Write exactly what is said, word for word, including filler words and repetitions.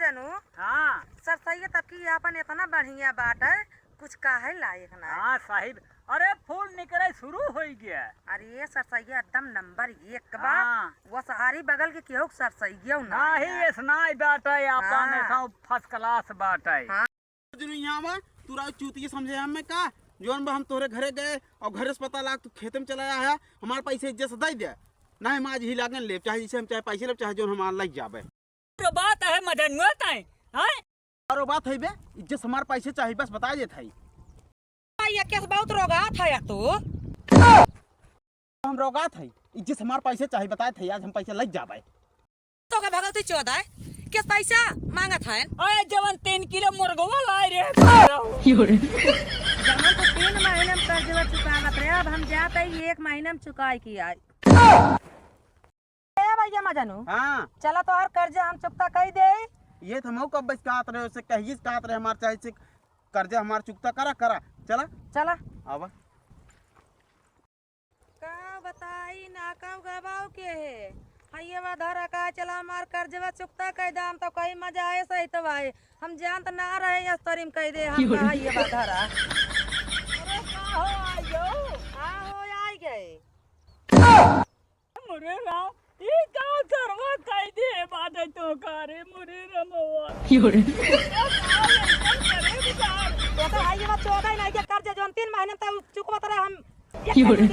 जानू, हाँ। सरसैया तब की आपन इतना बढ़िया बाटे, कुछ काहे लायक ना। हाँ साहिब, अरे फूल निकरे शुरू होइ गया। अरे ये सरसैया एकदम नंबर एक बा। हाँ। वो सहारी बगल के केहू के सरसैया ना नहीं, है। ये सुनाई बाटे आपन हाँ। ऐसा first class बाटे। हाँ। जो यहाँ बा, तू राव चूतिया समझे हमें का? जौन बा हम तोहरे घरे गए और घरे से पता लाग तू खेते में चला आया है, हमार पैसे इज्जत से दे दे। नहीं हम आज ही लागन लेब, चाहे जैसे हम चाहे पैसे लेब, चाहे जौन हमार लग जाबे। तो बात है मदनुआ ताई, हैं? अरे बात है बे, इज्जत से हमार पैसे चाही, बस बता देत है। ये केस बहुत रोगात है तू। हम रोगात है, इज्जत से हमार पैसे चाही, बता देत है, आज हम पैसे लग जाबे। तो का भगवती चौदह केस पैसा मांगत है? अरे जवन तीन किलो मुर्गवा लाए रे। जवन तो तीन महीने में कर्जवा चुकावत रहे, अब हम जात है एक महीने में चुकाई की आई। ए भैया मजनू, हाँ। चला तोहार कर्जा हम चुकता कई दे। ये तो हम कब बस कहत रहे, उसे कहिए कहत रहे हमार चाहे से कर्जा हमार चुकता करा, करा। चला। चला। आवा। का बताई ना कब गबाऊ के है। हइये बा धरा का चला हमार कर्जवा चुकता कई दे, हम तो कई मजा आए सही तो भाई। हम जानत ना रहे ये तरीम कई दे हम का हइये बा धरा। अरे का हो आइयो? हाँ हो आई गए। मुरे राम, ई का करवा कई दे बाटे तो का रे मुरे रमवा। यो रे। तो तो आई ये बात चौदह ही नहीं के कर्जा जौन तीन महीने तक चुकवत रहे हम। यो रे।